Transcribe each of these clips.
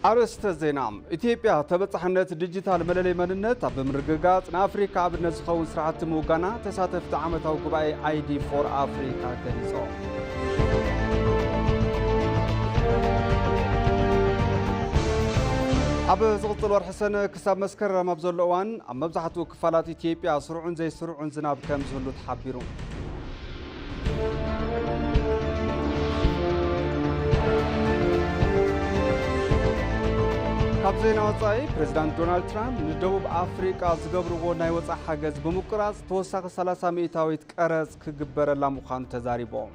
ኣርእስተ ዜና። ኢትዮጵያ ተበጻሕነት ዲጂታል መለለይ መንነት ኣብ ምርግጋጽ ንኣፍሪካ ኣብነት ዝኸውን ስራሕቲ ምውጋና ተሳተፍቲ ዓመታዊ ጉባኤ ኣይዲ ፎር ኣፍሪካ ገሊጾም። ኣብ ዝቕጽል ወርሒ ሰነ ክሳብ መስከረም ኣብ ዘሎ እዋን ኣብ መብዛሕትኡ ክፋላት ኢትዮጵያ ስሩዕን ዘይስሩዕን ዝናብ ከም ዝህሉ ተሓቢሩ። ካብ ዜና ወጻኢ፣ ፕሬዚዳንት ዶናልድ ትራምፕ ንደቡብ ኣፍሪቃ ዝገብርዎ ናይ ወጻኢ ሓገዝ ብምቁራጽ ተወሳኺ ሰላሳ ሚእታዊት ቀረጽ ክግበረላ ምዃኑ ተዛሪቦም።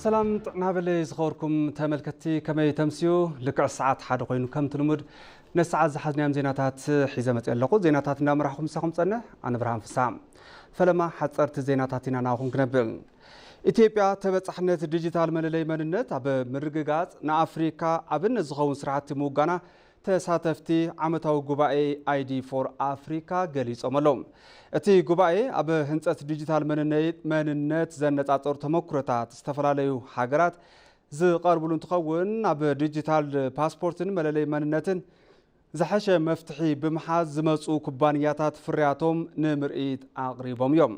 ሰላም ጥዕና በለይ ዝኸበርኩም ተመልከትቲ፣ ከመይ ተምስዩ? ልክዕ ሰዓት ሓደ ኮይኑ ከምቲ ልሙድ ነቲ ሰዓት ዝሓዝናዮም ዜናታት ሒዘ መፅእ ኣለኹ። ዜናታት እንዳመራሕኹም ምሳኹም ፀንሕ ኣነ ብርሃን ፍስሃ። ፈለማ ሓፀርቲ ዜናታት ኢና ናኹም ክነብል። ኢትዮጵያ ተበፃሕነት ዲጂታል መለለይ መንነት ኣብ ምርግጋፅ ንኣፍሪካ ኣብነት ዝኸውን ስራሕቲ ምውጋና ተሳተፍቲ ዓመታዊ ጉባኤ ኣይዲ ፎር ኣፍሪካ ገሊጾም ኣለዉ። እቲ ጉባኤ ኣብ ህንጸት ዲጂታል መንነይ-፣ መንነት ዘነጻጸሩ ተመኩሮታት ዝተፈላለዩ ሃገራት ዝቐርብሉ እንትኸውን፣ ኣብ ዲጂታል ፓስፖርትን መለለይ መንነትን ዝሐሸ መፍትሒ ብምሓዝ ዝመፁ ኩባንያታት ፍርያቶም ንምርኢት ኣቕሪቦም እዮም።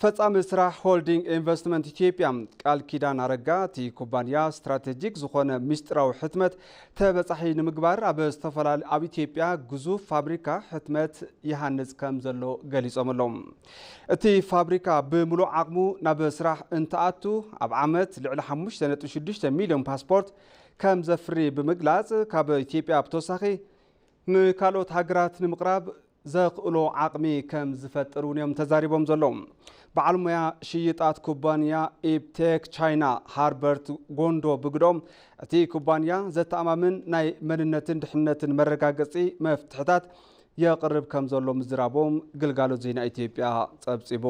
ፈጻሚ ስራሕ ሆልዲንግ ኢንቨስትመንት ኢትዮጵያ ቃል ኪዳን ኣረጋ፣ እቲ ኩባንያ ስትራቴጂክ ዝኾነ ምስጢራዊ ሕትመት ተበጻሒ ንምግባር ኣብ ዝተፈላለ-፣ ኣብ ኢትዮጵያ ግዙፍ ፋብሪካ ሕትመት ይሃንጽ ከም ዘሎ ገሊጾም ኣለዉ። እቲ ፋብሪካ ብምሉእ ዓቕሙ ናብ ስራሕ እንትኣቱ፣ ኣብ ዓመት ልዕሊ ሓሙሽተ ነጥቢ ሽዱሽተ ሚልዮን ፓስፖርት ከም ዘፍሪ ብምግላጽ፣ ካብ ኢትዮጵያ ብተወሳኺ ንካልኦት ሃገራት ንምቕራብ ዘኽእሎ ዓቕሚ ከም ዝፈጥር እውን እዮም ተዛሪቦም ዘለዉ። በዓል ሞያ ሽይጣት ኩባንያ ኢፕቴክ ቻይና ሃርበርት ጎንዶ ብግዶም፣ እቲ ኩባንያ ዘተኣማምን ናይ መንነትን ድሕነትን መረጋገጺ መፍትሕታት የቕርብ ከም ዘሎ ምዝራቦም ግልጋሎት ዜና ኢትዮጵያ ጸብጺቡ።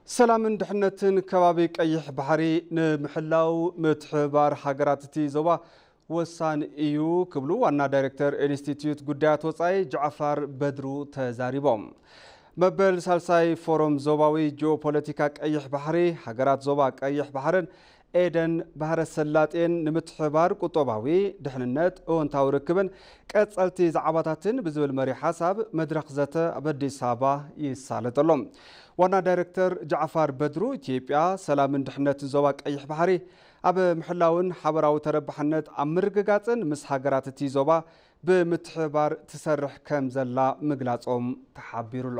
ሰላምን ድሕነትን ከባቢ ቀይሕ ባሕሪ ንምሕላው ምትሕብባር ሃገራት እቲ ዞባ ወሳኒ እዩ ክብሉ ዋና ዳይሬክተር ኢንስቲትዩት ጉዳያት ወጻኢ ጃዕፋር በድሩ ተዛሪቦም። መበል ሳልሳይ ፎረም ዞባዊ ጂኦፖለቲካ ቀይሕ ባሕሪ፣ ሃገራት ዞባ ቀይሕ ባሕርን ኤደን ባህረ ሰላጤን ንምትሕብባር ቁጠባዊ ድሕንነት እወንታዊ ርክብን ቀጸልቲ ዛዕባታትን ብዝብል መሪሕ ሓሳብ መድረኽ ዘተ ኣብ ኣዲስ ኣበባ ይሳለጥ ኣሎ። ዋና ዳይሬክተር ጃዕፋር በድሩ፣ ኢትዮጵያ ሰላምን ድሕነትን ዞባ ቀይሕ ባሕሪ ኣብ ምሕላውን ሓበራዊ ተረባሕነት ኣብ ምርግጋጽን ምስ ሃገራት እቲ ዞባ ብምትሕብባር ትሰርሕ ከም ዘላ ምግላጾም ተሓቢሩ ኣሎ።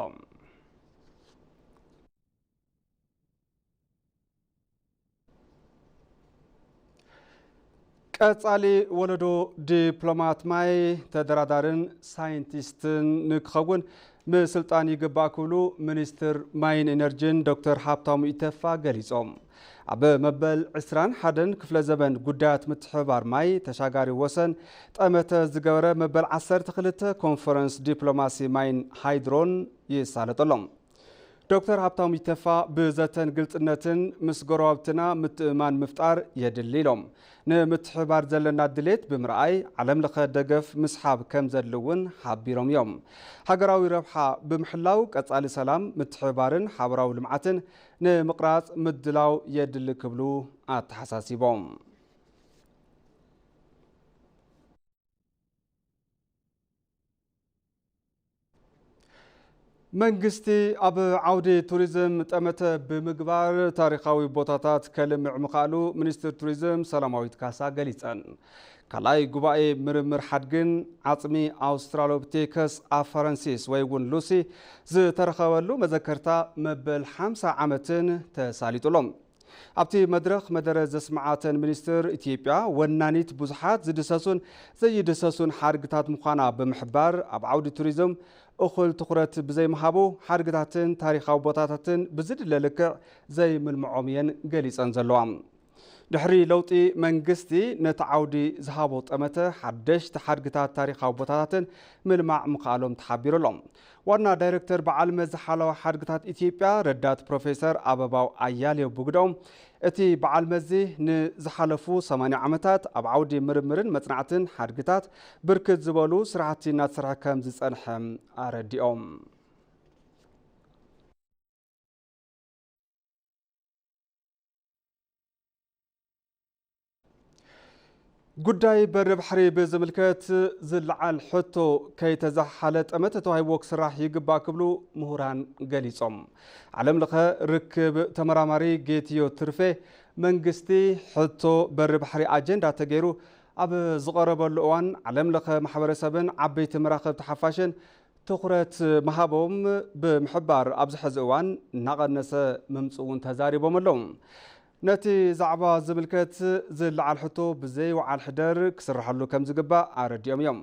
ቀጻሊ ወለዶ ዲፕሎማት ማይ፣ ተደራዳርን ሳይንቲስትን ንክኸውን ምስልጣን ይግባእ ክብሉ ሚኒስትር ማይን ኤነርጂን ዶክተር ሃብታሙ ኢተፋ ገሊጾም። ኣብ መበል ዕስራን ሓደን ክፍለ ዘበን ጉዳያት ምትሕብባር ማይ ተሻጋሪ ወሰን ጠመተ ዝገበረ መበል ዓሰርተ ክልተ ኮንፈረንስ ዲፕሎማሲ ማይን ሃይድሮን ይሳለጠሎም። ዶክተር ሃብታሙ ኢተፋ ብዘተን ግልጽነትን ምስ ጎረባብትና ምትእምማን ምፍጣር የድሊ ኢሎም። ንምትሕብባር ዘለና ድሌት ብምርኣይ ዓለም ለኸ ደገፍ ምስሓብ ከም ዘድሊ እውን ሓቢሮም እዮም። ሃገራዊ ረብሓ ብምሕላው ቀጻሊ ሰላም፣ ምትሕብባርን ሓበራዊ ልምዓትን ንምቕራጽ ምድላው የድሊ ክብሉ ኣተሓሳሲቦም። መንግስቲ ኣብ ዓውዲ ቱሪዝም ጠመተ ብምግባር ታሪኻዊ ቦታታት ከልምዕ ምኽኣሉ ሚኒስትር ቱሪዝም ሰላማዊት ካሳ ገሊጸን። ካልኣይ ጉባኤ ምርምር ሓድግን ዓጽሚ ኣውስትራሎፒቴከስ ኣፋረንሲስ ወይ እውን ሉሲ ዝተረኸበሉ መዘከርታ መበል ሓምሳ ዓመትን ተሳሊጡ ኣሎ። ኣብቲ መድረኽ መደረ ዘስምዓ እተን ሚኒስትር፣ ኢትዮጵያ ወናኒት ብዙሓት ዝድሰሱን ዘይድሰሱን ሓድግታት ምዃና ብምሕባር፣ ኣብ ዓውዲ ቱሪዝም እኹል ትኹረት ብዘይምሃቡ ሓድግታትን ታሪኻዊ ቦታታትን ብዝድለ ልክዕ ዘይምልምዖም እየን ገሊጸን ዘለዋ። ድሕሪ ለውጢ መንግስቲ ነቲ ዓውዲ ዝሃቦ ጠመተ ሓደሽቲ ሓድግታት ታሪኻዊ ቦታታትን ምልማዕ ምኽኣሎም ተሓቢሩ ኣሎ። ዋና ዳይሬክተር በዓል መዚ ሓለዋ ሓድግታት ኢትዮጵያ ረዳት ፕሮፌሰር ኣበባው ኣያሌው ብግደኦም፣ እቲ በዓል መዚ ንዝሓለፉ ሰማንያ ዓመታት ኣብ ዓውዲ ምርምርን መጽናዕትን ሓድግታት ብርክት ዝበሉ ስራሕቲ እናተሰርሐ ከም ዝጸንሐ ኣረዲኦም። ጉዳይ በሪ ባሕሪ ብዝምልከት ዝለዓል ሕቶ ከይተዘሓለጠ ጠመተ ተዋሂብዎ ክስራሕ ይግባእ ክብሉ ምሁራን ገሊጾም። ዓለም ለኸ ርክብ ተመራማሪ ጌትዮ ትርፌ መንግስቲ ሕቶ በሪ ባሕሪ ኣጀንዳ ተገይሩ ኣብ ዝቐረበሉ እዋን ዓለም ለኸ ማሕበረሰብን ዓበይቲ መራኸብቲ ሓፋሽን ትኹረት ምሃቦም ብምሕባር ኣብዚ ሕዚ እዋን እናቐነሰ ምምፅኡ እውን ተዛሪቦም ኣለዉ። ነቲ ዛዕባ ዝምልከት ዝለዓል ሕቶ ብዘይ ወዓል ሕደር ክስርሐሉ ከም ዝግባእ ኣረዲኦም እዮም።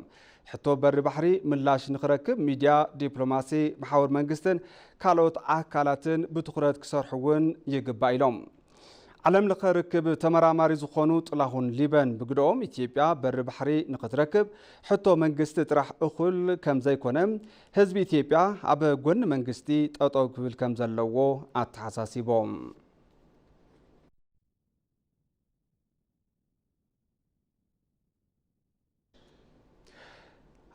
ሕቶ በሪ ባሕሪ ምላሽ ንክረክብ ሚድያ፣ ዲፕሎማሲ፣ መሓውር መንግስትን ካልኦት ኣካላትን ብትኹረት ክሰርሑ እውን ይግባእ ኢሎም። ዓለም ለኸ ርክብ ተመራማሪ ዝኾኑ ጥላሁን ሊበን ብግደኦም፣ ኢትዮጵያ በሪ ባሕሪ ንክትረክብ ሕቶ መንግስቲ ጥራሕ እኹል ከም ዘይኮነ፣ ህዝቢ ኢትዮጵያ ኣብ ጎኒ መንግስቲ ጠጠው ክብል ከም ዘለዎ ኣተሓሳሲቦም።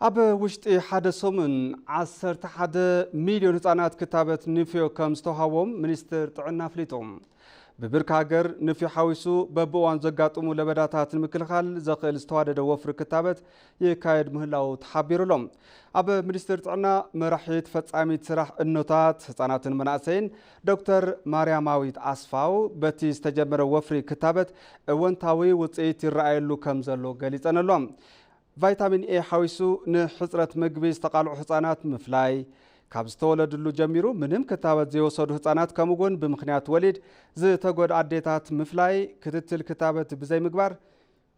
ኣብ ውሽጢ ሓደ ሰሙን ዓሰርተ ሓደ ሚልዮን ህጻናት ክታበት ንፍዮ ከም ዝተውሃቦም ሚኒስትር ጥዕና ኣፍሊጡ። ብብርኪ ሃገር ንፍዮ ሓዊሱ በብእዋኑ ዘጋጥሙ ለበዳታት ንምክልኻል ዘኽእል ዝተዋደደ ወፍሪ ክታበት ይካየድ ምህላው ተሓቢሩ ኣሎ። ኣብ ሚኒስትር ጥዕና መራሒት ፈጻሚት ስራሕ እኖታት፣ ህጻናትን መናእሰይን ዶክተር ማርያማዊት ኣስፋው፣ በቲ ዝተጀመረ ወፍሪ ክታበት እወንታዊ ውጽኢት ይረኣየሉ ከም ዘሎ ገሊጸን ኣሎ። ቫይታሚን ኤ ሓዊሱ ንሕጽረት ምግቢ ዝተቓልዑ ህጻናት ምፍላይ፣ ካብ ዝተወለድሉ ጀሚሩ ምንም ክታበት ዘይወሰዱ ህጻናት፣ ከምኡ'ውን ብምኽንያት ወሊድ ዝተጎድኣ ኣዴታት ምፍላይ፣ ክትትል ክታበት ብዘይምግባር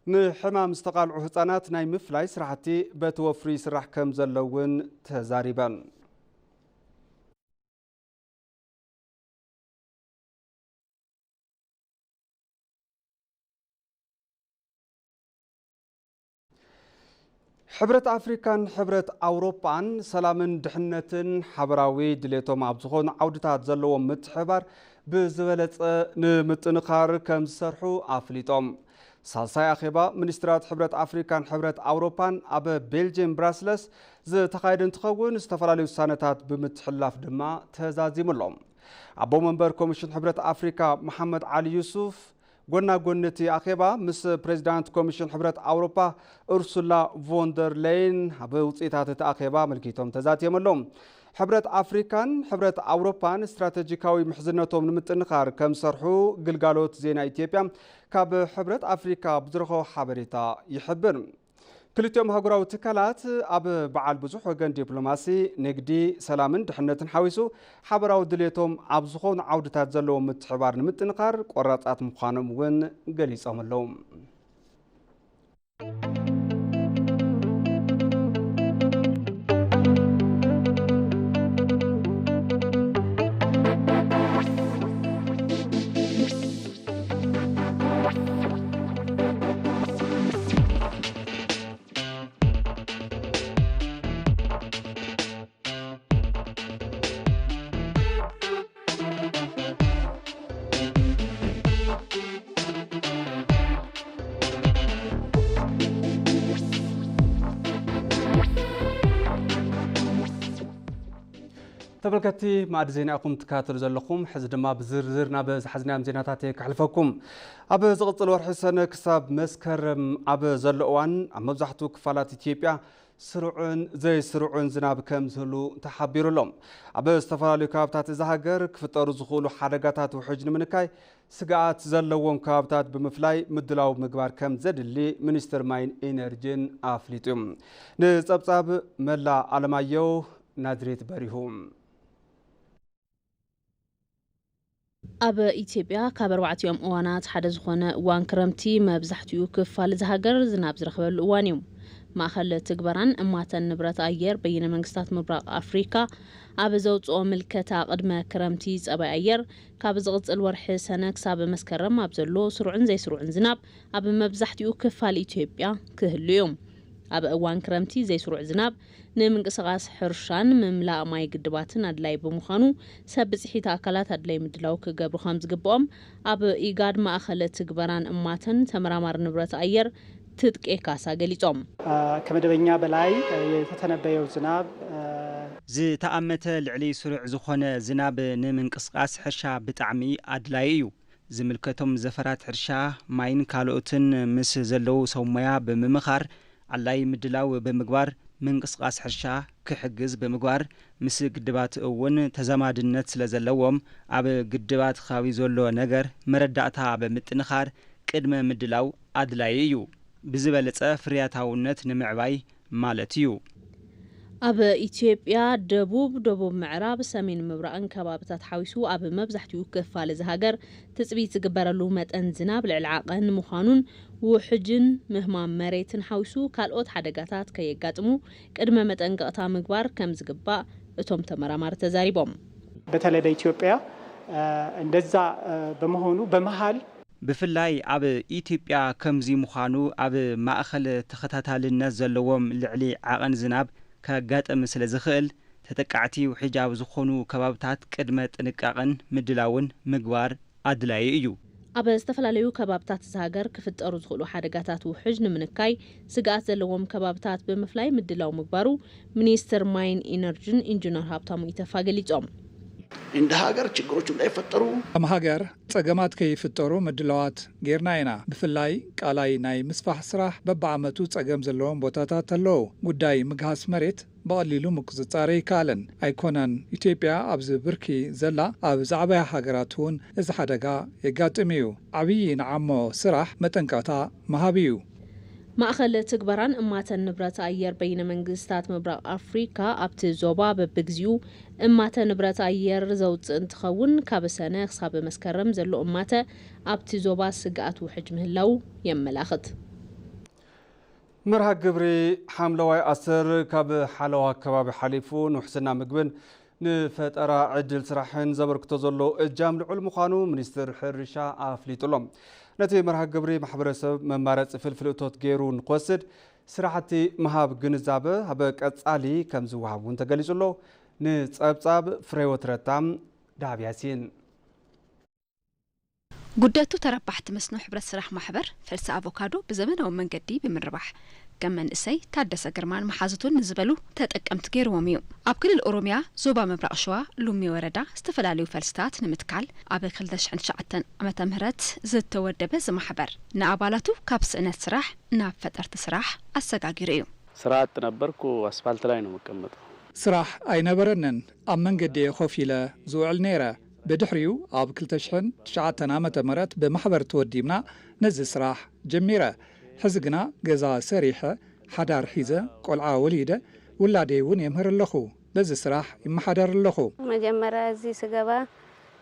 ንሕማም ዝተቓልዑ ህጻናት ናይ ምፍላይ ስራሕቲ በቲ ወፍሪ ይስራሕ ከም ዘሎ እውን ተዛሪበን። ሕብረት ኣፍሪካን ሕብረት ኣውሮፓን ሰላምን ድሕነትን ሓበራዊ ድሌቶም ኣብ ዝኾኑ ዓውድታት ዘለዎም ምትሕብባር ብዝበለጸ ንምጥንኻር ከም ዝሰርሑ ኣፍሊጦም። ሳልሳይ ኣኼባ ሚኒስትራት ሕብረት ኣፍሪካን ሕብረት ኣውሮፓን ኣብ ቤልጅየም ብራስለስ ዝተኻየደ እንትኸውን፣ ዝተፈላለዩ ውሳነታት ብምትሕልላፍ ድማ ተዛዚሙ ኣሎ። ኣቦ መንበር ኮሚሽን ሕብረት ኣፍሪካ መሓመድ ዓሊ ዩሱፍ ጎና ጎኒ እቲ ኣኼባ ምስ ፕሬዚዳንት ኮሚሽን ሕብረት ኣውሮፓ ኡርሱላ ቮንደር ሌይን ኣብ ውፅኢታት እቲ ኣኼባ ኣመልኪቶም ተዛትዮም ኣለዉ። ሕብረት ኣፍሪካን ሕብረት ኣውሮፓን ስትራቴጂካዊ ምሕዝነቶም ንምጥንኻር ከም ዝሰርሑ ግልጋሎት ዜና ኢትዮጵያ ካብ ሕብረት ኣፍሪካ ብዝረኸቦ ሓበሬታ ይሕብር። ክልቲኦም ኣህጉራዊ ትካላት ኣብ በዓል ብዙሕ ወገን ዲፕሎማሲ፣ ንግዲ፣ ሰላምን ድሕነትን ሓዊሱ ሓበራዊ ድሌቶም ኣብ ዝኾኑ ዓውድታት ዘለዎም ምትሕባር ንምጥንኻር ቆራጻት ምዃኖም እውን ገሊጾም ኣለዉ። ተመልከትቲ ማዕዲ ዜና ኢኹም ትከታተሉ ዘለኹም። ሕዚ ድማ ብዝርዝር ናብ ዝሓዝናዮም ዜናታት እየ ከሕልፈኩም። ኣብ ዝቕጽል ወርሒ ሰነ ክሳብ መስከረም ኣብ ዘሎ እዋን ኣብ መብዛሕትኡ ክፋላት ኢትዮጵያ ስሩዕን ዘይስሩዕን ዝናብ ከም ዝህሉ ተሓቢሩ ኣሎ። ኣብ ዝተፈላለዩ ከባብታት እዛ ሃገር ክፍጠሩ ዝኽእሉ ሓደጋታት ውሕጅ ንምንካይ ስግኣት ዘለዎም ከባብታት ብምፍላይ ምድላው ምግባር ከም ዘድሊ ሚኒስትር ማይን ኢነርጂን ኣፍሊጡ። ንጸብጻብ መላ ኣለማየሁ ናዝሬት በሪሁ። ኣብ ኢትዮጵያ ካብ ኣርባዕቲኦም እዋናት ሓደ ዝኾነ እዋን ክረምቲ መብዛሕትኡ ክፋል እዛ ሃገር ዝናብ ዝረኽበሉ እዋን እዩ። ማእኸል ትግበራን እማተን ንብረት ኣየር በይነ መንግስታት ምብራቕ ኣፍሪካ ኣብ ዘውፅኦ ምልከታ፣ ቅድመ ክረምቲ ፀባይ ኣየር ካብ ዝቕፅል ወርሒ ሰነ ክሳብ መስከረም ኣብ ዘሎ ስሩዕን ዘይስሩዕን ዝናብ ኣብ መብዛሕትኡ ክፋል ኢትዮጵያ ክህሉ እዩ። ኣብ እዋን ክረምቲ ዘይስሩዕ ዝናብ ንምንቅስቓስ ሕርሻን ምምላእ ማይ ግድባትን ኣድላይ ብምዃኑ፣ ሰብ ብፅሒት ኣካላት ኣድላይ ምድላው ክገብሩ ከም ዝግብኦም ኣብ ኢጋድ ማእኸል ትግበራን እማተን ተመራማሪ ንብረት ኣየር ትጥቄ ካሳ ገሊጾም። ከመደበኛ በላይ የተተነበየው ዝናብ ዝተኣመተ ልዕሊ ስሩዕ ዝኾነ ዝናብ ንምንቅስቃስ ሕርሻ ብጣዕሚ ኣድላዪ እዩ። ዝምልከቶም ዘፈራት ሕርሻ፣ ማይን ካልኦትን ምስ ዘለዉ ሰብ ሞያ ብምምኻር ኣድላይ ምድላው ብምግባር ምንቅስቃስ ሕርሻ ክሕግዝ ብምግባር፣ ምስ ግድባት እውን ተዛማድነት ስለ ዘለዎም ኣብ ግድባት ከባቢ ዘሎ ነገር መረዳእታ ብምጥንኻር ቅድመ ምድላው ኣድላዪ እዩ። ብዝበለጸ ፍርያታውነት ንምዕባይ ማለት እዩ። ኣብ ኢትዮጵያ ደቡብ፣ ደቡብ ምዕራብ፣ ሰሜን ምብራቕን ከባብታት ሓዊሱ ኣብ መብዛሕትኡ ክፋል እዚ ሃገር ትጽቢት ዝግበረሉ መጠን ዝናብ ልዕሊ ዓቐን ምዃኑን ውሕጅን ምህማም መሬትን ሓዊሱ ካልኦት ሓደጋታት ከየጋጥሙ ቅድመ መጠንቀቕታ ምግባር ከም ዝግባእ እቶም ተመራማሪ ተዛሪቦም። በተለይ በኢትዮጵያ እንደዛ በመሆኑ በመሃል ብፍላይ ኣብ ኢትዮጵያ ከምዚ ምዃኑ ኣብ ማእኸል ተኸታታልነት ዘለዎም ልዕሊ ዓቐን ዝናብ ከጋጥም ስለ ዝኽእል ተጠቃዕቲ ውሕጅ ኣብ ዝኾኑ ከባብታት ቅድመ ጥንቃቐን ምድላውን ምግባር ኣድላዪ እዩ። ኣብ ዝተፈላለዩ ከባብታት እዚ ሃገር ክፍጠሩ ዝኽእሉ ሓደጋታት ውሕጅ ንምንካይ ስግኣት ዘለዎም ከባብታት ብምፍላይ ምድላው ምግባሩ ሚኒስትር ማይን ኢነርጂን ኢንጂነር ሃብታሙ ኢተፋ ገሊጾም። እንደ ሀገር ችግሮች እንዳይፈጠሩ ከም ሃገር ጸገማት ከይፍጠሩ ምድላዋት ጌርና ኢና። ብፍላይ ቃላይ ናይ ምስፋሕ ስራሕ በብዓመቱ ጸገም ዘለዎም ቦታታት ኣለዉ። ጉዳይ ምግሃስ መሬት ብቐሊሉ ምቁጽጻር ኣይከኣልን ኣይኮነን። ኢትዮጵያ ኣብዚ ብርኪ ዘላ ኣብ ዝዓበያ ሃገራት እውን እዚ ሓደጋ የጋጥም እዩ። ዓብዪ ንዓሞ ስራሕ መጠንቀቕታ ምሃብ እዩ። ማእኸል ትግበራን እማተን ንብረት ኣየር በይነ መንግስታት ምብራቕ ኣፍሪካ ኣብቲ ዞባ በብግዚኡ እማተ ንብረት ኣየር ዘውፅእ እንትኸውን ካብ ሰነ ክሳብ መስከረም ዘሎ እማተ ኣብቲ ዞባ ስግኣት ውሕጅ ምህላው የመላኽት። መርሃ ግብሪ ሓምለዋይ ኣሰር ካብ ሓለዋ ኣከባቢ ሓሊፉ ንውሕስና ምግብን ንፈጠራ ዕድል ስራሕን ዘበርክቶ ዘሎ እጃም ልዑል ምዃኑ ሚኒስትር ሕርሻ ኣፍሊጡ ኣሎ። ነቲ መርሃ ግብሪ ማሕበረሰብ መማረፂ ፍልፍል እቶት ገይሩ ንክወስድ ስራሕቲ ምሃብ ግንዛበ ኣብ ቀፃሊ ከም ዝወሃብ እውን ተገሊፁ ኣሎ። ንፀብፃብ ፍሬወት ረታ ዳብ ያሲን። ጉደቱ ተረባሕቲ መስኖ ሕብረት ስራሕ ማሕበር ፈልሲ ኣቮካዶ ብዘመናዊ መንገዲ ብምርባሕ ከም መንእሰይ ታደሰ ግርማን መሓዙቱን ንዝበሉ ተጠቀምቲ ገይርዎም እዩ። ኣብ ክልል ኦሮሚያ ዞባ ምብራቕ ሸዋ ሉሚ ወረዳ ዝተፈላለዩ ፈልስታት ንምትካል ኣብ ክልተ ሽሕን ትሽዓተን ዓመተ ምህረት ዝተወደበ እዚ ማሕበር ንኣባላቱ ካብ ስእነት ስራሕ ናብ ፈጠርቲ ስራሕ ኣሰጋጊሩ እዩ። ስራ አጥ ነበርኩ። አስፋልት ላይ ነው የምቀመጠው። ስራሕ ኣይነበረንን፣ ኣብ መንገዲ እየ ኮፍ ኢለ ዝውዕል ነይረ። ብድሕሪኡ ኣብ ክልተ ሽሕን ትሽዓተን ዓመተ ምህረት ብማሕበር ተወዲብና ነዚ ስራሕ ጀሚረ። ሕዚ ግና ገዛ ሰሪሐ፣ ሓዳር ሒዘ፣ ቆልዓ ወሊደ፣ ውላደይ እውን የምህር ኣለኹ። በዚ ስራሕ ይመሓደር ኣለኹ። መጀመርያ እዚ ስገባ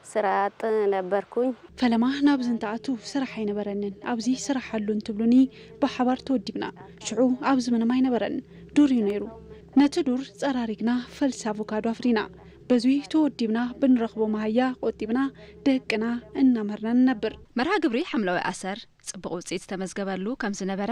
ስራ አጥ ነበርኩኝ። ፈለማ ናብዚ እንትኣቱ ስራሕ ኣይነበረንን። ኣብዚ ስራሕ ኣሎ እንትብሉኒ ብሓባር ተወዲብና። ሽዑ ኣብዚ ምንም ኣይነበረን፣ ዱር እዩ ነይሩ። ነቲ ዱር ጸራሪግና ፈልሲ ኣቮካዶ ኣፍሪና። በዙይ ተወዲብና ብንረኽቦ መሃያ ቆጢብና ደቅና እናመርና ንነብር። መርሃ ግብሪ ሓምለዋይ ኣሰር ጽቡቕ ውጽኢት ዝተመዝገበሉ ከም ዝነበረ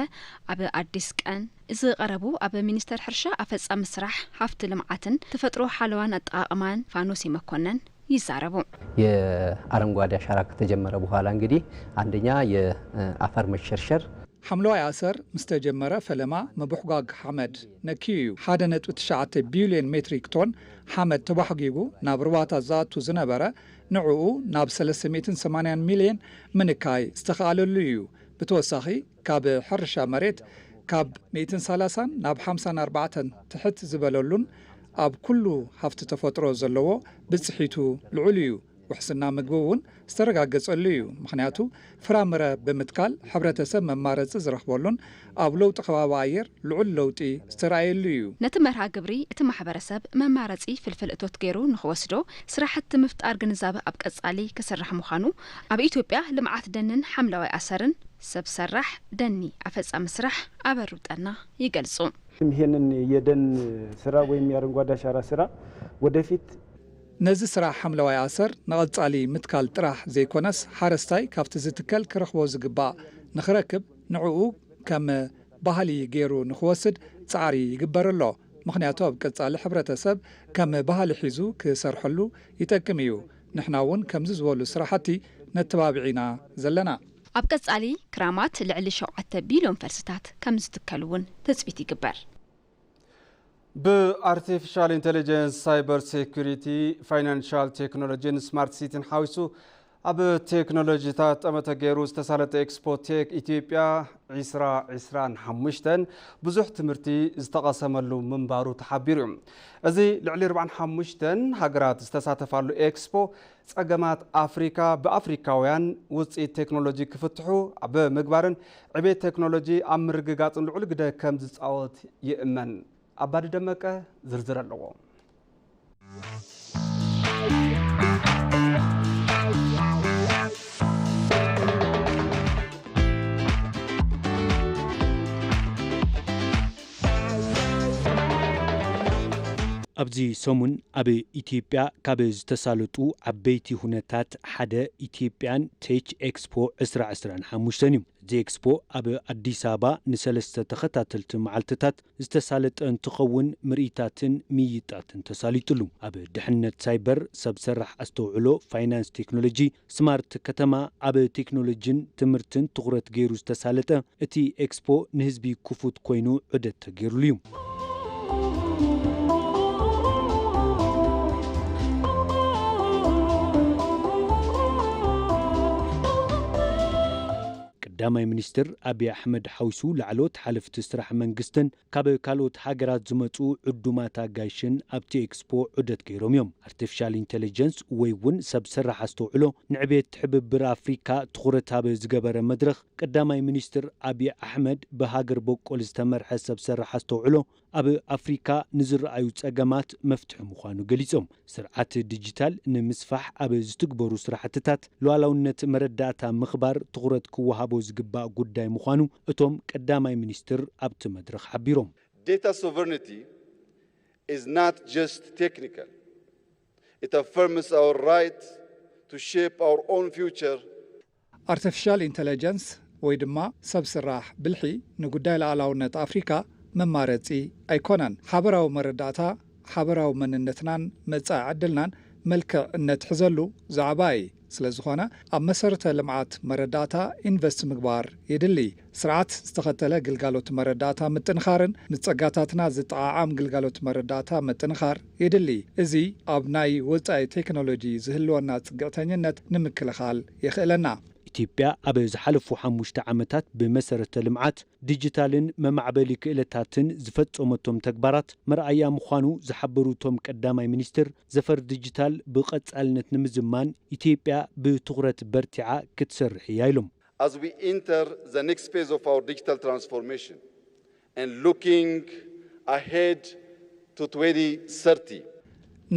ኣብ ኣዲስ ቀን ዝቐረቡ ኣብ ሚኒስቴር ሕርሻ ኣፈጻሚ ስራሕ ሃፍቲ ልምዓትን ተፈጥሮ ሓለዋን ኣጠቓቕማን ፋኖሲ መኮነን ይዛረቡ። የአረንጓዴ አሻራ ከተጀመረ በኋላ እንግዲህ አንደኛ የአፈር መሸርሸር ሓምለዋይ ኣሰር ምስ ተጀመረ ፈለማ ምብሕጓግ ሓመድ ነክዩ እዩ። ሓደ ነጥቢ ትሽዓተ ቢልዮን ሜትሪክ ቶን ሓመድ ተባሕጒጉ ናብ ሩባታት ዝኣቱ ዝነበረ ንዕኡ ናብ ሰለስተ ሚእትን ሰማንያን ሚልዮን ምንካይ ዝተኻእለሉ እዩ። ብተወሳኺ ካብ ሕርሻ መሬት ካብ ሚእትን ሰላሳን ናብ ሓምሳን ኣርባዕተን ትሕት ዝበለሉን ኣብ ኩሉ ሃፍቲ ተፈጥሮ ዘለዎ ብፅሒቱ ልዑል እዩ። ውሕስና ምግቢ እውን ዝተረጋገጸሉ እዩ። ምኽንያቱ ፍራምረ ብምትካል ሕብረተሰብ መማረፂ ዝረኽበሉን ኣብ ለውጢ ከባቢ ኣየር ልዑል ለውጢ ዝተረኣየሉ እዩ። ነቲ መርሃ ግብሪ እቲ ማሕበረሰብ መማረፂ ፍልፍል እቶት ገይሩ ንክወስዶ ስራሕቲ ምፍጣር ግንዛበ ኣብ ቀፃሊ ክስራሕ ምዃኑ ኣብ ኢትዮጵያ ልምዓት ደንን ሓምለዋይ ኣሰርን ሰብ ሰራሕ ደኒ ኣፈፃሚ ስራሕ ኣበሩ ጠና ይገልፁ። ይህንን የደን ስራ ወይም የአረንጓዴ አሻራ ስራ ወደፊት ነዚ ስራሕ ሓምለዋይ ኣሰር ንቐጻሊ ምትካል ጥራሕ ዘይኮነስ፣ ሓረስታይ ካብቲ ዝትከል ክረኽቦ ዝግባእ ንኽረክብ ንዕኡ ከም ባህሊ ገይሩ ንኽወስድ ጻዕሪ ይግበር ኣሎ። ምኽንያቱ ኣብ ቀጻሊ ሕብረተሰብ ከም ባህሊ ሒዙ ክሰርሐሉ ይጠቅም እዩ። ንሕና እውን ከምዚ ዝበሉ ስራሕቲ ነተባብዕ ኢና ዘለና። ኣብ ቀጻሊ ክራማት ልዕሊ ሸውዓተ ቢልዮን ፈልስታት ከም ዝትከል እውን ትጽቢት ይግበር። ብኣርቲፊሻል ኢንቴሊጀንስ፣ ሳይበር ሴኩሪቲ፣ ፋይናንሻል ቴክኖሎጂን ስማርት ሲቲን ሓዊሱ ኣብ ቴክኖሎጂታት ጠመተ ገይሩ ዝተሳለጠ ኤክስፖ ቴክ ኢትዮጵያ ዒስራ ዒስራን ሓሙሽተን ብዙሕ ትምህርቲ ዝተቐሰመሉ ምንባሩ ተሓቢሩ እዩ። እዚ ልዕሊ ኣርባዓን ሓሙሽተን ሃገራት ዝተሳተፋሉ ኤክስፖ ጸገማት ኣፍሪካ ብኣፍሪካውያን ውፅኢት ቴክኖሎጂ ክፍትሑ ኣብ ምግባርን ዕቤት ቴክኖሎጂ ኣብ ምርግጋፅን ልዑል ግደ ከም ዝፃወት ይእመን። ኣባዲ ደመቀ ዝርዝር ኣለዎ። ኣብዚ ሰሙን ኣብ ኢትዮጵያ ካብ ዝተሳለጡ ዓበይቲ ሁነታት ሓደ ኢትዮጵያን ቴች ኤክስፖ ዕስራ ዕስራን ሓሙሽተን እዩ። እዚ ኤክስፖ ኣብ ኣዲስ ኣበባ ንሰለስተ ተኸታተልቲ መዓልትታት ዝተሳለጠ እንትኸውን፣ ምርኢታትን ምይይጣትን ተሳሊጥሉ። ኣብ ድሕነት ሳይበር፣ ሰብ ሰራሕ ኣስተውዕሎ፣ ፋይናንስ ቴክኖሎጂ፣ ስማርት ከተማ፣ ኣብ ቴክኖሎጂን ትምህርትን ትኹረት ገይሩ ዝተሳለጠ እቲ ኤክስፖ ንህዝቢ ክፉት ኮይኑ ዑደት ተገይሩሉ እዩ። ቀዳማይ ሚኒስትር ኣብይ ኣሕመድ ሓዊሱ ላዕለዎት ሓለፍቲ ስራሕ መንግስትን ካብ ካልኦት ሃገራት ዝመፁ ዕዱማት ኣጋይሽን ኣብቲ ኤክስፖ ዑደት ገይሮም እዮም። ኣርቲፊሻል ኢንቴሊጀንስ ወይ እውን ሰብ ሰራሕ ኣስተውዕሎ ንዕቤት ትሕብብር ኣፍሪካ ትኹረት ኣብ ዝገበረ መድረኽ ቀዳማይ ሚኒስትር ኣብይ ኣሕመድ ብሃገር በቆል ዝተመርሐ ሰብ ሰራሕ ኣስተውዕሎ ኣብ ኣፍሪካ ንዝረኣዩ ጸገማት መፍትሒ ምዃኑ ገሊጾም። ስርዓት ዲጂታል ንምስፋሕ ኣብ ዝትግበሩ ስራሕትታት ሉዓላውነት መረዳእታ ምኽባር ትኹረት ክወሃቦ ዝግባእ ጉዳይ ምዃኑ እቶም ቀዳማይ ሚኒስትር ኣብቲ መድረኽ ሓቢሮም። Data sovereignty is not just technical. It affirms our right to shape our own future. ኣርቲፊሻል ኢንተለጀንስ ወይ ድማ ሰብ ስራሕ ብልሒ ንጉዳይ ሉዓላውነት ኣፍሪካ መማረፂ ኣይኮነን። ሓበራዊ መረዳእታ ሓበራዊ መንነትናን መጻኢ ዕድልናን መልክዕ እነትሕዘሉ ዛዕባ እዩ። ስለ ዝኾነ ኣብ መሰረተ ልምዓት መረዳእታ ኢንቨስት ምግባር የድሊ። ስርዓት ዝተኸተለ ግልጋሎት መረዳእታ ምጥንኻርን ንጸጋታትና ዝጠዓዓም ግልጋሎት መረዳእታ ምጥንኻር የድሊ። እዚ ኣብ ናይ ወጻኢ ቴክኖሎጂ ዝህልወና ጽግዕተኝነት ንምክልኻል የኽእለና። ኢትዮጵያ ኣብ ዝሓለፉ ሓሙሽተ ዓመታት ብመሰረተ ልምዓት ዲጂታልን መማዕበሊ ክእለታትን ዝፈጸመቶም ተግባራት መርኣያ ምዃኑ ዝሓበሩ እቶም ቀዳማይ ሚኒስትር፣ ዘፈር ዲጂታል ብቐጻልነት ንምዝማን ኢትዮጵያ ብትኹረት በርቲዓ ክትሰርሕ እያ ኢሎም። As we enter the next phase of our digital transformation and looking ahead to twenty thirty,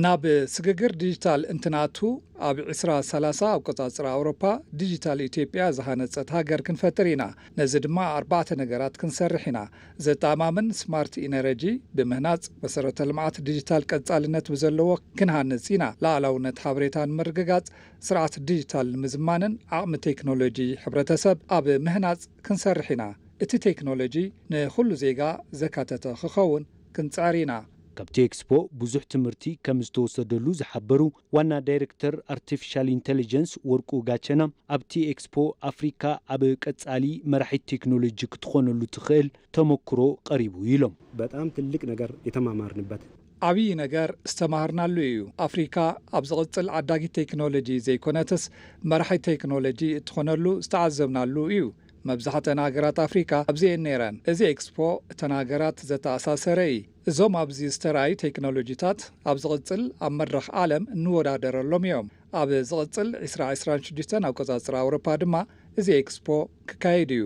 ናብ ስግግር ዲጂታል እንትንኣቱ ኣብ ዕስራ ሰላሳ ኣቆጻጽራ ኣውሮፓ ዲጂታል ኢትዮጵያ ዝሃነጸት ሃገር ክንፈጥር ኢና። ነዚ ድማ ኣርባዕተ ነገራት ክንሰርሕ ኢና። ዘተኣማምን ስማርት ኢነረጂ ብምህናጽ መሰረተ ልምዓት ዲጂታል ቀጻልነት ብዘለዎ ክንሃንጽ ኢና። ሉዓላውነት ሓበሬታ ንምርግጋጽ ስርዓት ዲጂታል ንምዝማንን ዓቕሚ ቴክኖሎጂ ሕብረተሰብ ኣብ ምህናጽ ክንሰርሕ ኢና። እቲ ቴክኖሎጂ ንኹሉ ዜጋ ዘካተተ ክኸውን ክንጽዕር ኢና። ካብቲ ኤክስፖ ብዙሕ ትምህርቲ ከም ዝተወሰደሉ ዝሓበሩ ዋና ዳይሬክተር ኣርቲፊሻል ኢንተሊጀንስ ወርቁ ጋቸና፣ ኣብቲ ኤክስፖ ኣፍሪካ ኣብ ቀጻሊ መራሒት ቴክኖሎጂ ክትኾነሉ ትኽእል ተመክሮ ቀሪቡ እዩ ኢሎም። በጣም ትልቅ ነገር የተማማርንበት። ዓብዪ ነገር ዝተማሃርናሉ እዩ። ኣፍሪካ ኣብ ዝቕጽል ዓዳጊት ቴክኖሎጂ ዘይኮነትስ መራሒት ቴክኖሎጂ እትኾነሉ ዝተዓዘብናሉ እዩ። መብዛሕተን ሃገራት ኣፍሪካ ኣብዚኤን ነይረን። እዚ ኤክስፖ እተን ሃገራት ዘተኣሳሰረ እዩ። እዞም ኣብዚ ዝተራእዩ ቴክኖሎጂታት ኣብ ዝቕጽል ኣብ መድረኽ ዓለም እንወዳደረሎም እዮም። ኣብ ዝቕጽል ዕስራ ዕስራን ሽዱሽተን ኣቆጻጽራ ኣውሮፓ ድማ እዚ ኤክስፖ ክካየድ እዩ።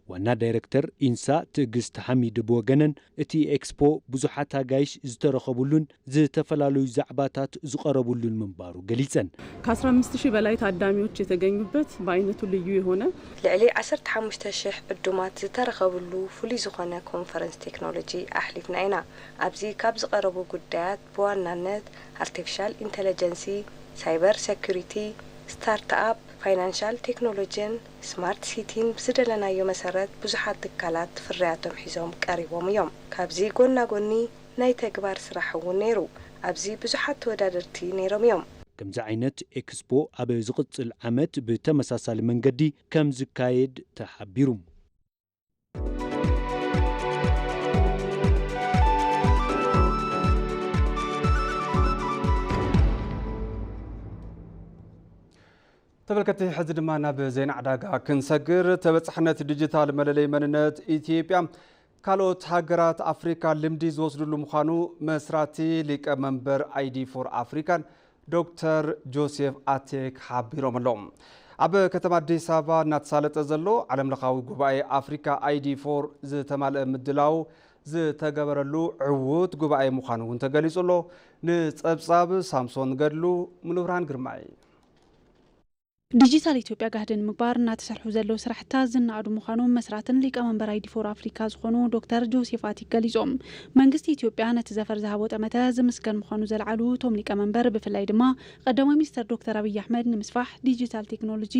ዋና ዳይረክተር ኢንሳ ትዕግስት ሓሚድ ብወገነን፣ እቲ ኤክስፖ ብዙሓት ኣጋይሽ ዝተረኸቡሉን ዝተፈላለዩ ዛዕባታት ዝቐረቡሉን ምንባሩ ገሊጸን። ከ አስራ አምስት ሺህ በላይ ታዳሚዎች የተገኙበት በአይነቱ ልዩ የሆነ ልዕሊ ዓሰርተ ሓሙሽተ ሺሕ ዕዱማት ዝተረኸብሉ ፍሉይ ዝኾነ ኮንፈረንስ ቴክኖሎጂ ኣሕሊፍና ኢና። ኣብዚ ካብ ዝቐረቡ ጉዳያት ብዋናነት ኣርቲፊሻል ኢንተለጀንሲ፣ ሳይበር ሴኩሪቲ፣ ስታርትኣፕ፣ ፋይናንሻል ቴክኖሎጂን ስማርት ሲቲን ብዝደለናዮ መሰረት ብዙሓት ትካላት ፍርያቶም ሒዞም ቀሪቦም እዮም። ካብዚ ጎና ጎኒ ናይ ተግባር ስራሕ እውን ነይሩ። ኣብዚ ብዙሓት ተወዳደርቲ ነይሮም እዮም። ከምዚ ዓይነት ኤክስፖ ኣብ ዝቕጽል ዓመት ብተመሳሳሊ መንገዲ ከም ዝካየድ ተሓቢሩ። ተመልከቲ ሕዚ ድማ ናብ ዜና ዕዳጋ ክንሰግር። ተበጻሕነት ዲጂታል መለለይ መንነት ኢትዮጵያ ካልኦት ሃገራት ኣፍሪካ ልምዲ ዝወስድሉ ምዃኑ መስራቲ ሊቀ መንበር ኣይዲ ፎር ኣፍሪካን ዶክተር ጆሴፍ ኣቴክ ሓቢሮም ኣለዉ። ኣብ ከተማ ኣዲስ ኣበባ እናተሳለጠ ዘሎ ዓለም ለኻዊ ጉባኤ ኣፍሪካ ኣይዲ ፎር ዝተማልአ ምድላው ዝተገበረሉ ዕዉት ጉባኤ ምዃኑ እውን ተገሊጹ ኣሎ። ንጸብጻብ ሳምሶን ገድሉ፣ ሙሉብርሃን ግርማይ። ዲጂታል ኢትዮጵያ ጋህዲ ንምግባር እናተሰርሑ ዘለዉ ስራሕትታት ዝነኣዱ ምዃኖም መስራትን ሊቀመንበር ኣይዲ ፎር ኣፍሪካ ዝኾኑ ዶክተር ጆሴፍ ኣቲክ ገሊጾም። መንግስቲ ኢትዮጵያ ነቲ ዘፈር ዝሃቦ ጠመተ ዝምስገን ምዃኑ ዘልዓሉ እቶም ሊቀመንበር፣ ብፍላይ ድማ ቀዳማይ ሚኒስተር ዶክተር ኣብይ ኣሕመድ ንምስፋሕ ዲጂታል ቴክኖሎጂ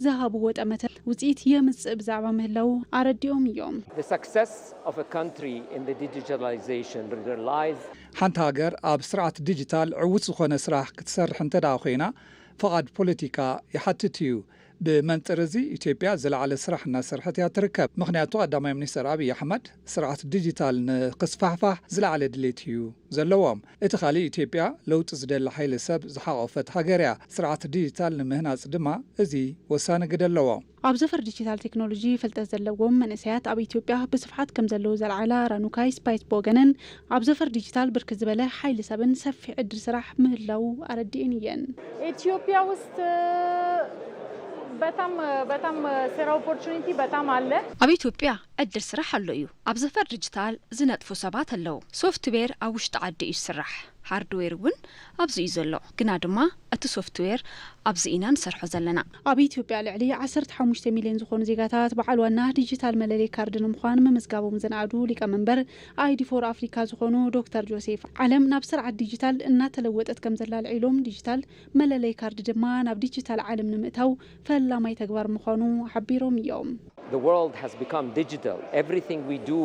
ዝሃብዎ ጠመተ ውፅኢት የምፅእ ብዛዕባ ምህላዉ ኣረዲኦም እዮም። The success of a country in the digitalization relies ሓንቲ ሃገር ኣብ ስርዓት ዲጂታል ዕዉት ዝኾነ ስራሕ ክትሰርሕ እንተ ደኣ ኮይና፣ ፍቓድ ፖለቲካ ይሓትት እዩ። ብመንጽር እዚ፣ ኢትዮጵያ ዝለዓለ ስራሕ እናሰርሐት እያ ትርከብ። ምኽንያቱ፣ ቀዳማይ ሚኒስትር ኣብይ ኣሕመድ ስርዓት ዲጂታል ንክስፋሕፋሕ ዝለዓለ ድሌት እዩ ዘለዎም። እቲ ካልእ፣ ኢትዮጵያ ለውጢ ዝደሊ ሓይሊ ሰብ ዝሓቖፈት ሃገር እያ። ስርዓት ዲጂታል ንምህናጽ ድማ እዚ ወሳኒ ግደ ኣለዎ። ኣብ ዘፈር ዲጂታል ቴክኖሎጂ ፍልጠት ዘለዎም መንእሰያት ኣብ ኢትዮጵያ ብስፍሓት ከም ዘለዉ ዘልዓላ ራኑካይ ስፓይት ብወገነን፣ ኣብ ዘፈር ዲጂታል ብርክት ዝበለ ሓይሊ ሰብን ሰፊሕ ዕድል ስራሕ ምህላዉ ኣረዲኤን እየን። ኢትዮጵያ ውስጥ በጣም በጣም ስራ ኦፖርቹኒቲ በጣም አለ። ኣብ ኢትዮጵያ ዕድል ስራሕ ኣሎ እዩ። ኣብ ዘፈር ዲጂታል ዝነጥፉ ሰባት ኣለዉ። ሶፍትዌር ኣብ ውሽጢ ዓዲ እዩ ዝስራሕ፣ ሃርድዌር እውን ኣብዚ እዩ ዘሎ። ግና ድማ እቲ ሶፍትዌር ኣብዚ ኢና ንሰርሖ ዘለና። ኣብ ኢትዮጵያ ልዕሊ ዓሰርተ ሓሙሽተ ሚልዮን ዝኾኑ ዜጋታት በዓል ዋና ዲጂታል መለለይ ካርድ ንምዃን ምምዝጋቦም ዝነኣዱ ሊቀመንበር ኣይዲ ፎር ኣፍሪካ ዝኾኑ ዶክተር ጆሴፍ፣ ዓለም ናብ ስርዓት ዲጂታል እናተለወጠት ከም ዘላ ኣልዒሎም፣ ዲጂታል መለለይ ካርድ ድማ ናብ ዲጂታል ዓለም ንምእታው ፈላማይ ተግባር ምዃኑ ሓቢሮም እዮም። The world has become digital. Everything we do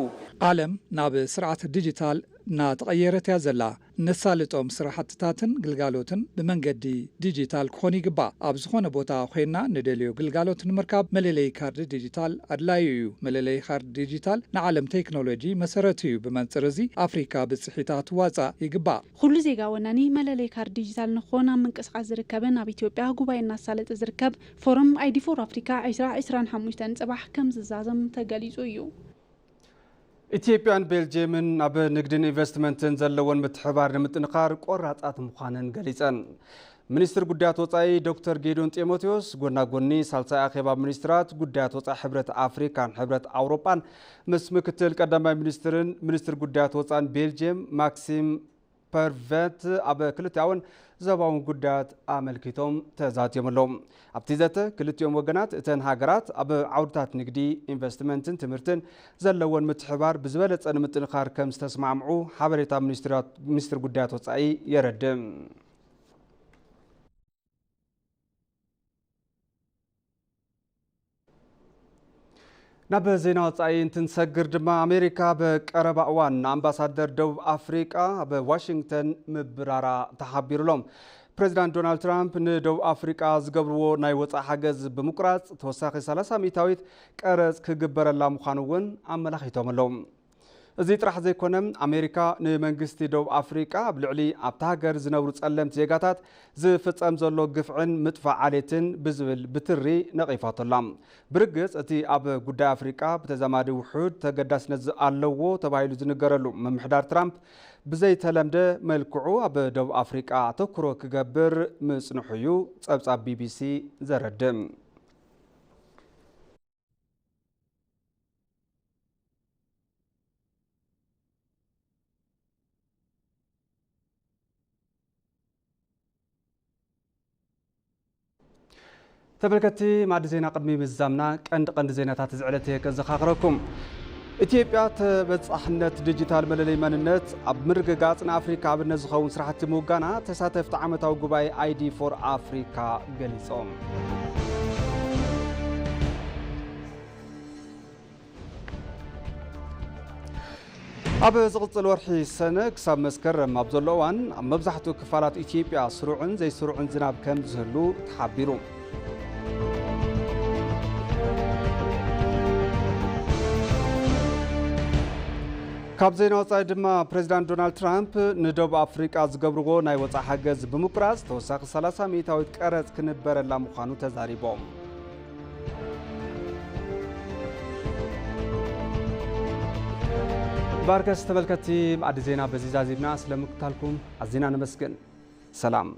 ዓለም ናብ ስርዓት ዲጂታል እናተቐየረት እያ ዘላ። ነሳልጦም ስራሕትታትን ግልጋሎትን ብመንገዲ ዲጂታል ክኾኑ ይግባእ። ኣብ ዝኾነ ቦታ ኮይንና ንደልዮ ግልጋሎት ንምርካብ መለለዪ ካርድ ዲጂታል ኣድላዩ እዩ። መለለዪ ካርድ ዲጂታል ንዓለም ቴክኖሎጂ መሰረት እዩ። ብመንጽር እዚ ኣፍሪካ ብፅሒታ ትዋፃእ ይግባእ። ኩሉ ዜጋ ወናኒ መለለዪ ካርድ ዲጂታል ንክኾን ኣብ ምንቅስቓስ ዝርከብን ኣብ ኢትዮጵያ ጉባኤ እናሳለጠ ዝርከብ ፎረም ኣይዲ ፎር ኣፍሪካ ዕስራ ዕስራን ሓሙሽተን ፅባሕ ከም ዝዛዘም ተገሊፁ እዩ። ኢትዮጵያን ቤልጅየምን ኣብ ንግድን ኢንቨስትመንትን ዘለወን ምትሕባር ንምጥንኻር ቆራፃት ምዃነን ገሊፀን። ሚኒስትር ጉዳያት ወፃኢ ዶክተር ጌዲዮን ጢሞቴዎስ ጎና ጎኒ ሳልሳይ ኣኼባ ሚኒስትራት ጉዳያት ወፃኢ ሕብረት ኣፍሪካን ሕብረት ኣውሮጳን ምስ ምክትል ቀዳማይ ሚኒስትርን ሚኒስትር ጉዳያት ወፃኢን ቤልጅየም ማክሲም ፐርቨት ኣብ ክልቲኣውን ዞባውን ጉዳያት ኣመልኪቶም ተዛትዮም ኣለዉ። ኣብቲ ዘተ ክልቲኦም ወገናት እተን ሃገራት ኣብ ዓውድታት ንግዲ፣ ኢንቨስትመንትን ትምህርትን ዘለወን ምትሕባር ብዝበለፀ ንምጥንኻር ከም ዝተስማዕምዑ ሓበሬታ ሚኒስትር ጉዳያት ወፃኢ የረድእ። ናብ ዜና ወፃኢ እንትንሰግር ድማ ኣሜሪካ በቀረባ እዋን ንኣምባሳደር ደቡብ ኣፍሪቃ ኣብ ዋሽንግተን ምብራራ ተሓቢሩ ኣሎ። ፕሬዚዳንት ዶናልድ ትራምፕ ንደቡብ ኣፍሪቃ ዝገብርዎ ናይ ወፃኢ ሓገዝ ብምቁራፅ ተወሳኺ ሰላሳ ሚእታዊት ቀረፅ ክግበረላ ምዃኑ እውን ኣመላኺቶም ኣለዉ። እዚ ጥራሕ ዘይኮነ፣ ኣሜሪካ ንመንግስቲ ደቡብ ኣፍሪቃ ኣብ ልዕሊ ኣብታ ሃገር ዝነብሩ ጸለምቲ ዜጋታት ዝፍጸም ዘሎ ግፍዕን ምጥፋእ ዓሌትን ብዝብል ብትሪ ነቒፋቶ ኣላ። ብርግጽ፣ እቲ ኣብ ጉዳይ ኣፍሪቃ ብተዛማዲ ውሑድ ተገዳስነት ዝ-፣ ኣለዎ ተባሂሉ ዝንገረሉ ምምሕዳር ትራምፕ፣ ብዘይተለምደ መልክዑ ኣብ ደቡብ ኣፍሪቃ ኣተኩሮ ክገብር ምጽንሑ እዩ ጸብጻብ ቢ ቢ ሲ ዘረድእ። ተመልከትቲ ማዕዲ ዜና፣ ቅድሚ ምዝዛምና ቀንዲ ቀንዲ ዜናታት እዚ ዕለት እየ ከዘኻኽረኩም። ኢትዮጵያ ተበጻሕነት ዲጂታል መለለይ መንነት ኣብ ምርግጋጽ ንኣፍሪካ ኣብነት ዝኸውን ስራሕቲ ምውጋና ተሳተፍቲ ዓመታዊ ጉባኤ ኣይ ዲ ፎር ኣፍሪካ ገሊጾም። ኣብ ዝቕጽል ወርሒ ሰነ ክሳብ መስከረም ኣብ ዘሎ እዋን፣ ኣብ መብዛሕትኡ ክፋላት ኢትዮጵያ ስሩዕን ዘይስሩዕን ዝናብ ከም ዝህሉ ተሓቢሩ። ካብ ዜና ወጻኢ ድማ፣ ፕሬዚዳንት ዶናልድ ትራምፕ ንደቡብ ኣፍሪቃ ዝገብርዎ ናይ ወጻኢ ሓገዝ ብምቁራጽ፣ ተወሳኺ ሰላሳ ሚእታዊት ቀረጽ ክንበረላ ምዃኑ ተዛሪቦም። ባርከስ ተመልከትቲ፣ ማዕዲ ዜና በዚ ዛዚምና። ስለምክታልኩም ኣዚና ነመስግን። ሰላም።